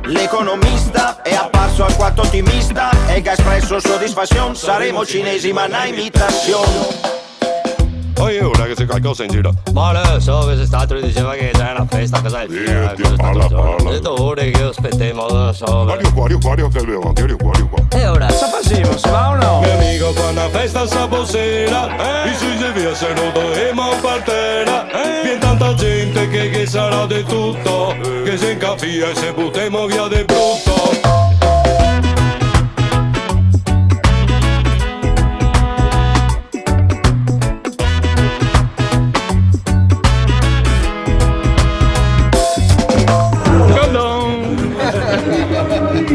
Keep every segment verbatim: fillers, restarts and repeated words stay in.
L'economista è apparso alquanto ottimista e ga espresso soddisfazion. Saremo cinesi, ma na imitazion. Oi, ora che c'è qualcosa in giro. Ma no so che xe stato, dixeva che ghe xe na festa a casa del fiol. Sì, parla, parla. Go dito, ora che aspetemo, no so. Ario qua, ario qua, ario qua, ario qua, ario qua. E ora? Cosa fasemo, se va o no? Mi amigo fa na festa sabato sera, eh? I se via, se no doemo partera, eh? Vien tanta gente che, che sarà de tuto, che se incapia e se butemo via de bruto.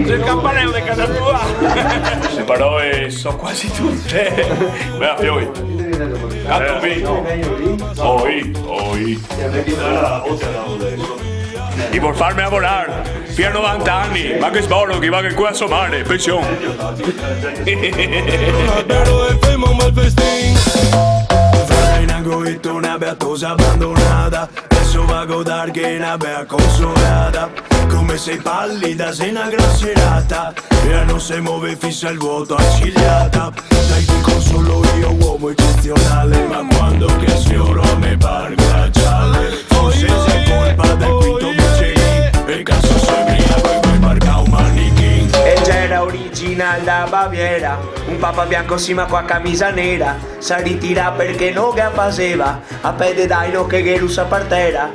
Sul campaneo de casa tua. Le parole so quasi tute. Beh, fioi. Tanto mi. Oi, oi. I vol farme lavorar. Fino a novanta ani, ma che sbolo, che va che qua a somare, pension. Albergo e femo un bel festin. Fra in angolito na beatosa abandonada. Deso vago darghe na bea consolada. Come se pallida, xe na gran serata. E no se move, fisa el vuoto, aciliata. Dai, ti consolo io, uomo eccezionale, ma quando che sfioro me par glaciale. Forse xe colpa del quinto Michelin, e caso so briago e poi marca un manichin. E gera original da Baviera, un papa bianco sima co a camisa nera, se ritirà parché no ghe a faseva, a pede daino che ghe rusa par tera.